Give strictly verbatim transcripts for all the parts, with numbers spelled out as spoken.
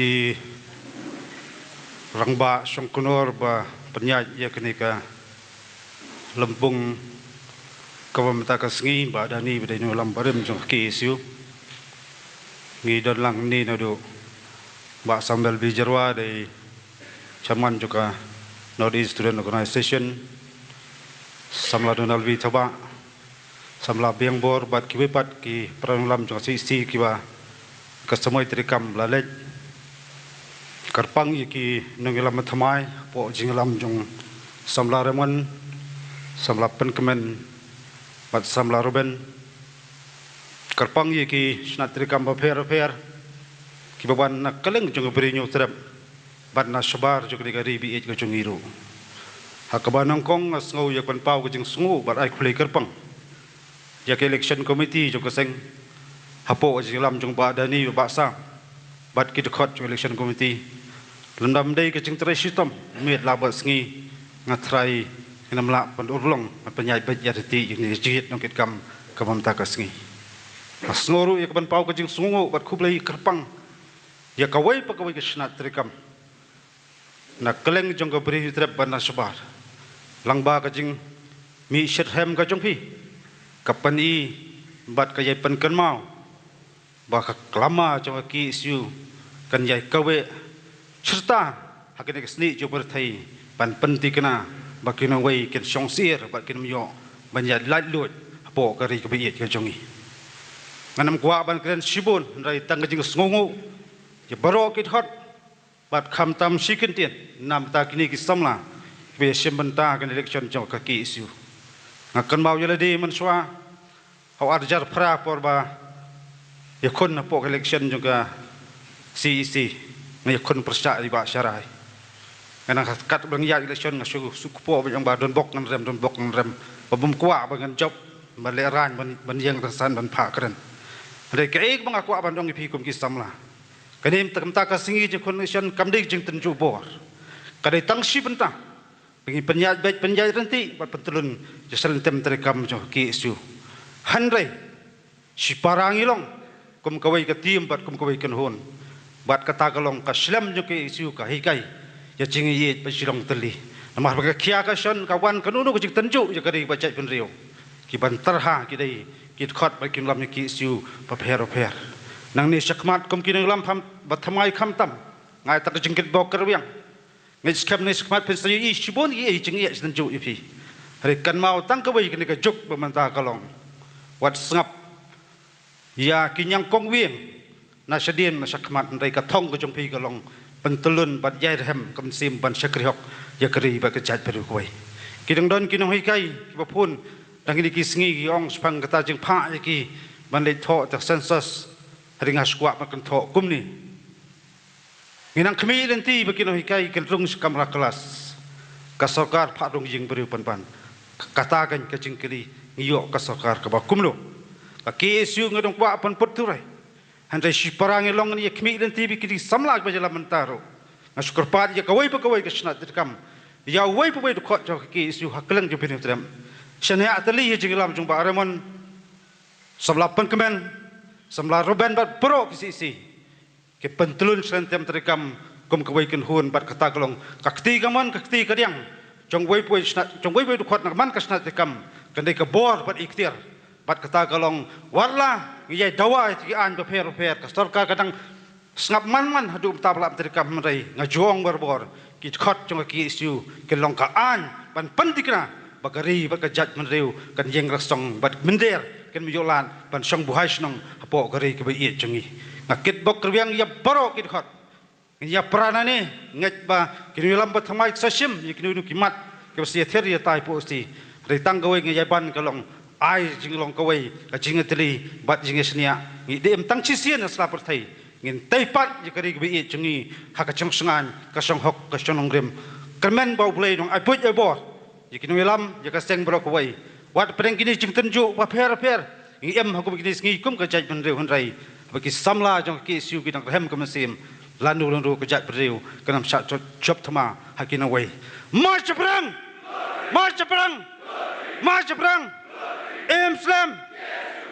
I rangbah shongkunor ba pynïaid ïa kane ka lympung kaba mynta ka sngi, Bah Dani ba dei nongïalam barim jong ka K S U. Ngi don lang ni naduh Bah Samuel B Jyrwa, dei chairman jong ka North East Student Organization, samla Donald B Thabah, samla Biang Bor bad kiwei pat ki para nongïalam jong ka C C kiba ka samoi treikam la leit. Kyrpang ïa ki nongïalam thymmai hapoh jingïalam jong samla Raymond, samla Pynkmen bad samla Ruben. Kyrpang ïa ki shnat treikam bapher bapher kiba wan na kylleng jong ka Bri Hynñiewtrep bad na shabar jong kane ka ri ba ïeit ka jong ngi ruh. Ha kaba nyngkong nga sngew ïa ka ban paw ka jingsngewnguh bad ai khublei kyrpang ïa ka election committee jong ka seng, hapoh ka jingïalam jong Bah Dani, Bah Sam bad ki dkhot jong election committee. Lymda ym dei ka jingtrei shitom miet la bad sngi, nga tharai ngin ym lah ban urlong, ban pynïaid beit ïa ka jingïaid nongkitkam ka mynta ka sngi. Nga sngew ruh ïa ka ban paw ka jingsngewnguh bad khublei kyrpang ïa kawei pa kawei ka shnat treikam na kylleng jong ka Bri Hynñiewtrep bad na shabar. Lyngba ka jingmih shitrhem ka jong phi, ka pyni bad ka ïai pynkynmaw ba ka khlama jong ka K S U kan ïai kaweh shirta ha kane ka snieh jong ka pyrthei, ban pynthikna ba ki nongwei kin shong syier bad kin ym ïoh ban ïaid laitluid hapoh ka ri kaba ïeit ka jong ngi. Ngan ym kwah ban kren shibun, hynrei tang ka jingsngewnguh ïa baroh ki dkhot bad khamtam shi kyntien na bynta kine ki samla kiba ïashim bynta ka election jong ka K S U. Nga kynmaw ïa lade mynshuwa ha u ar hajar phra, por ba ïakhun hapoh ka election jong ka C E C, nga ïakhun pyrshah ïa i Bah Sharai. Nga nang kat ba ngi ïaid election nga shu suk kpoh ba ïong ba don bok ngan rem, don bok ngan rem, ba bym kwah ba ngan jop, ba lehraiñ ban, ban ïeng rynsan ban phah kren. Hynrei kaei ba nga kwah ban ong ïa phi kum ki samla, kane mynta ka sngi jingkhun election kam dei jingtynjuh bor. Ka dei tang shi bynta ba ngin pynïaid beit, pynïaid ryntih bad pyntlun ïa ka shlem tem treikam jong ka K S U. Hynrei shipara ngi long kum kawei ka team bad kum kawei ka kynhun, bad kata ka long ka shlem jong ka K S U ka hikai ïa jingïeit bad jinglong tylli. Namar ba ka khia ka shon ka wan kano kano ka jingtynjuh ïa ka ri bad jaitbynriew, ki ban tyrha ki dei ki dkhot bad ki nongïalam jong ka K S U bapher bapher. Nangne shakhmat kum ki nongïalam pham, ba thymmai khamtam, nga ai tang ka jingkitbok kyrwiang. Ngeit skhem ne shakhmat phin sa ïohi shibun ki, eh, jingeh jingtynjuh ïa phi. Hynrei kynmaw tang kawei kane ka juk ba mynta ka long, wat sngap ïa ki ñiangkong wieng na shadien na shakhmat, hynrei ka thong ka jong phi ka long pyntlun bad ïai rhem ka mynsiem ban shakri hok ïa ka ri bad ka jaitbynriew kawei. Ki dang don ki nonghikai kiba phone tang kine ki sngi, ki ong shaphang kata jingphah ïa ki ban leit thoh ïa ka census. Hynrei nga shu kwah ban kynthoh kumne. Ngi nang khmih lynti ba ki nonghikai kin rung sha kamra klas. Ka sorkar phah rung ïing briew pynban. Kata kan ka jingkylli, ngi ïoh ka sorkar kaba kumno? Ka K S U nga dang kwah ban put thurei. Hynrei shipara ngi long ngi ïa khmih lynti ba ki dei samla kiba ïalam mynta ruh. Nga shu kyrpad ïa kawei pa kawei ka shnat treikam, ïa uwei pa uwei u dkhot jong ka K S U ha kylleng jong ka Bri Hynñiewtrep. Shaniah tylli ïa jingïalam jong Bah Raymond, samla Pynkmen, samla Ruben bad baroh ki C C. Ki pyntlun shlem tem treikam kum kawei ka kynhun bad kata ka long ka kti kamon ka kti kadiang jong uwei pa uwei shnat, jong uwei pa uwei u dkhot na ka man ka shnat treikam, kan dei ka bor bad ikhtiar. Bad kata ka long wat la ngi ïai dawa ïa ki aiñ bapher bapher, ka sorkar ka dang sngap man man haduh mynta ba la treikam, hynrei nga ju ong barabor, ki dkhot jong ka K S U kin long ka aiñ ban pynthikna ba ka ri bad ka jaitbynriew kan ïeng rasong bad mynder kin ym ïoh lad ban shong buhai shnong hapoh ka ri kaba ïeit jong ngi. Nga kitbok kyrwiang ïa baroh ki dkhot. Ngi ïa pra nangne, ngeit ba ki nongïalam ba thymmai ki sa shim ïa kino kino ki mat kiba sa ïathir ïatai hapoh shnong. Hynrei tang kawei ngi ïa ban ka long ai jinglong kawei ka jingïatylli bad jingïashaniah. Ngi dei em tang shisien ha sla pyrthei, ngin tei pat ïa ka ri kaba ïeit jong ngi ha ka shongshngaiñ, ka shonghok, ka shongnongrim. Kyrmen ba U Blei un ai buit ai bor ïa ki nongïalam, ïa ka seng baroh kawei. Wat pdeng kine ki jingtynjuh bapher bapher, ngi im ha kum kine ki sngi kum ka jaitbynriew, hynrei ba ki samla jong ka K S U ki dang rhem ka mynsiem. Lano lano ka jaitbynriew kan ym shah jop, jop thma ha ki nongwei. March shaphrang! March shaphrang! March shaphrang! Im slem!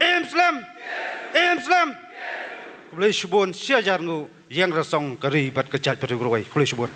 Im slem! Im slem! Khublei shibun, shi hajar nguh, ïeng rasong ka ri bad ka jaitbynriew kawei. Khublei shibun.